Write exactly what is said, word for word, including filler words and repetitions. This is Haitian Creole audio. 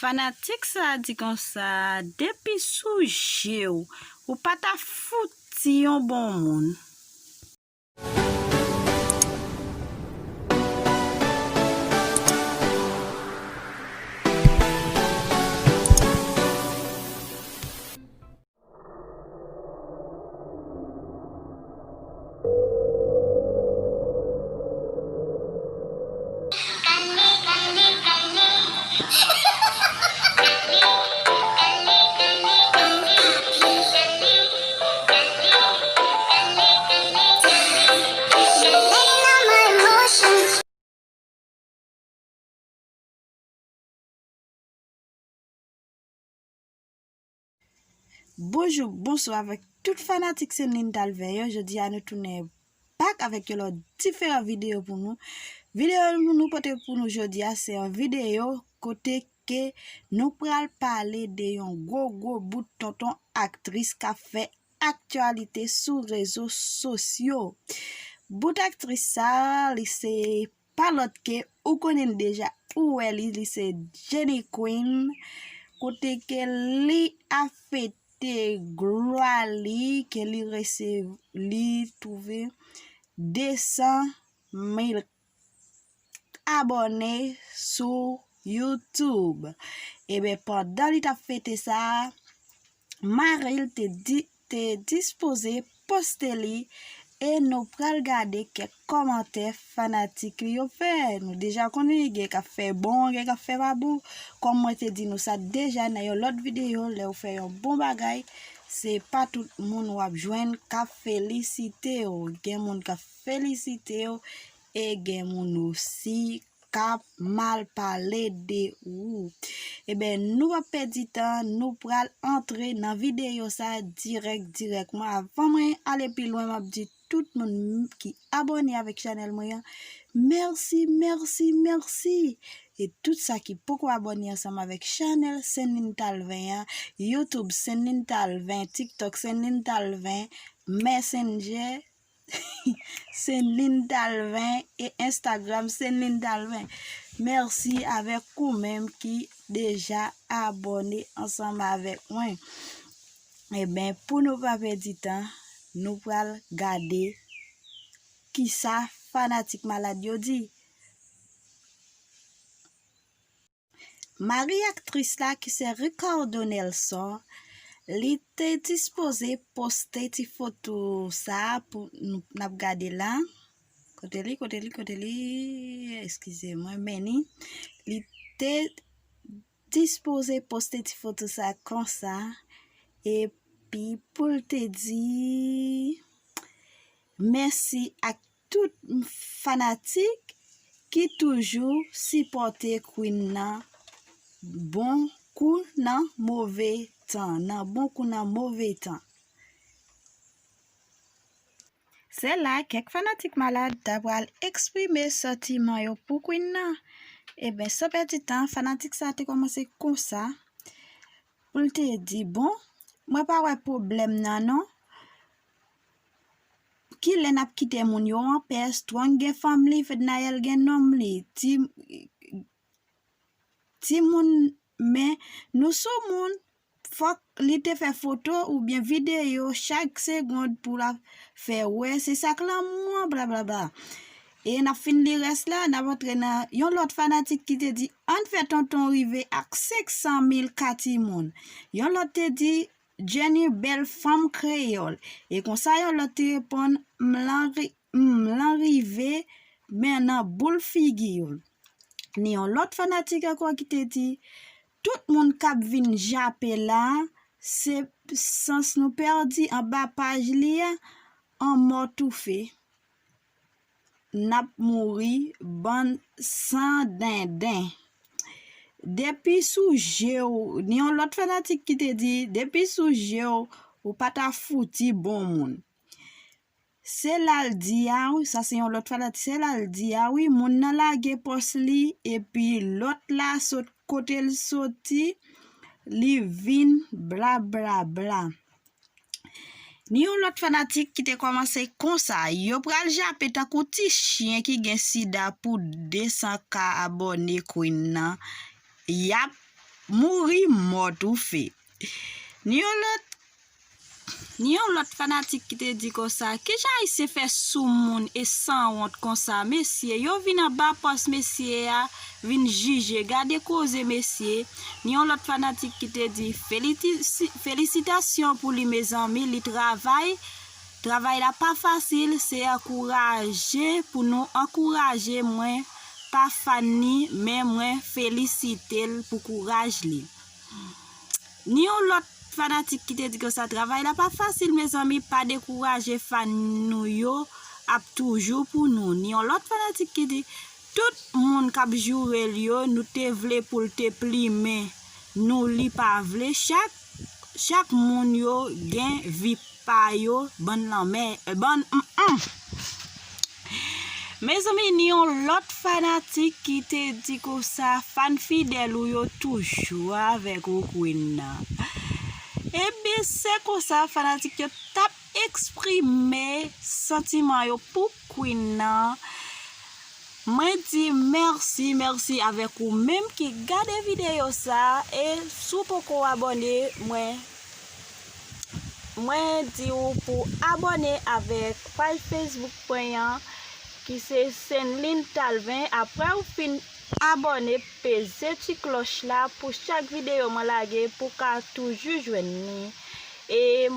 Fanatik sa a di konsa, depi sou je w, ou pa ta fouti yon bon moun. Bonjou, bonswa avèk tout fanatik Senlin Talvè yo. Jodi a nou tounen back avèk yon lòt diferan videyo pou nou. Videyo nou pote pou nou jodi a se yon videyo kote ke nou pral pale de yon gwo gwo bout tonton aktris k ap fè aktyalite sou rezo sosyo. Bout aktris sa a, li se pa lòt ke ou konnen l deja, ou wè li, li se Jenny Queen, kote ke li ap fete glwa li, ke li rese, li twouve de san mil abòne sou YouTube. Ebyen, pandan li t ap fete sa a, mari l te di, te dispoze poste li e nou pral gade kèk kòmantè fanatik li yo fè. Nou deja konnen gen k ap fè bon, gen k ap fè pa bon. Kòm mwen te di nou sa deja nan yon lòt videyo, lè w fè yon bon bagay, se pa tout moun w ap jwenn k ap felisite w. Gen moun k ap felisite w e gen moun osi k ap mal pale de ou. Ebyen, nou p ap pèdi tan, nou pral antre nan videyo sa a dirèk, dirèkman. Avan mwen ale pi lwen, m ap di tout moun ki abòne avèk chanèl mwen an, mèsi, mèsi, mèsi. E tout sa ki poko abòne ansanm avèk chanèl Senlin Talvè an, YouTube Senlin Talvè, TikTok Senlin Talvè, Messenger, Senlin Talvè e Instagram Senlin Talvè. Mèsi avèk ou menm ki deja abòne ansanm avèk mwen. Ebyen, pou nou pa pèdi tan, nou pral gade kisa fanatik malad yo di. Mari aktris la ki se Ricardo Nelson, li te dispoze poste ti foto sa a pou nou, n ap gade la. Kote li, kote li, kote li? Eskize mwen, men li, li te dispoze poste ti foto sa a konsa. Epi pou l te di mèsi ak tout fanatik ki toujou sipòte Queen nan bon kou nan move tan, nan bon kou nan move tan. Se la kèk fanatik malad ta pral eksprime santiman yo pou Queen nan. Ebyen, san pèdi tan, fanatik sa te kòmanse konsa pou l te di, bon, mwen pa wè pwoblèm nan non. Kilè n ap kite moun yo anpè? Strong gen fanm li, Fednaelle gen nonm li. Ti, timoun, men nou sou moun, fòk li te fè foto oubyen videyo chak segonn pou l ap fè wè se sa k lanmou an, blablabla. E n ap fin li rès la, n ap antre nan yon lòt fanatik ki te di, ann fè tonton rive ak senk san mil ka timoun. Yon lòt te di, Jenny bèl fanm kreyòl. E konsa yon lòt te reponn, m lan ri-, m lan rive, men nan boul figi yo. Ni yon lòt fanatik ankò ki te di, tout moun k ap vin jape la, se sans nou pèdi anba paj li a, anmò toufe. N ap mouri, bann san denden. Depi sou je w, ni yon lòt fanatik ki te di, depi sou je w, ou pa ta fouti bon moun. Se la l di a, wi, sa se yon lòt fanatik, se la l di a, wi, moun nan lage pòs li, epi lòt la sot kote l soti, li vin blablabla. Ni yon lòt fanatik ki te kòmanse konsa, yo pral jape tankou ti chen ki gen sida pou de san ka abòne Queen nan. Y ap Mouri mò toufe. Ni yon lòt ni yon lòt fanatik ki te di konsa, kijan Ayisyen fè soumoun e sanwont konsa, mesye? Yo vin anba pòs mesye a, vin jije. Gade koze, mesye. Ni yon lòt fanatik ki te di, feliti- felisitasyon pou li, mezanmi, li travay. Travay la pa fasil, se ankouraje pou nou ankouraje. Mwen pa fan ni, men mwen felisite l pou kouraj li. Ni yon lòt fanatik ki te di konsa, travay la pa fasil, mezanmi, pa dekouraje, fan nou yo ap toujou pou nou. Ni yon lòt fanatik ki di, tout moun k ap joure l yo, nou te vle pou l te plimen nou, li pa vle. Chak, chak moun yo gen vi pa yo, bann lanmè, bann mm, mm. Mezanmi, ni yon lòt fanatik ki te di konsa, fan fidèl ou yo toujou avèk ou, Queen nan. Ebyen, se konsa fanatik yo t ap eksprime santiman yo pou Queen nan. Mwen di mèsi, mèsi avèk ou menm ki gade videyo sa. E si w poko abòne, mwen mwen di w pou abòne avèk paj Facebook mwen an, ki se Senlin Talvin. Apre w fin abòne, peze ti klòch la pou chak videyo mwen lage, pou w ka toujou jwenn li. E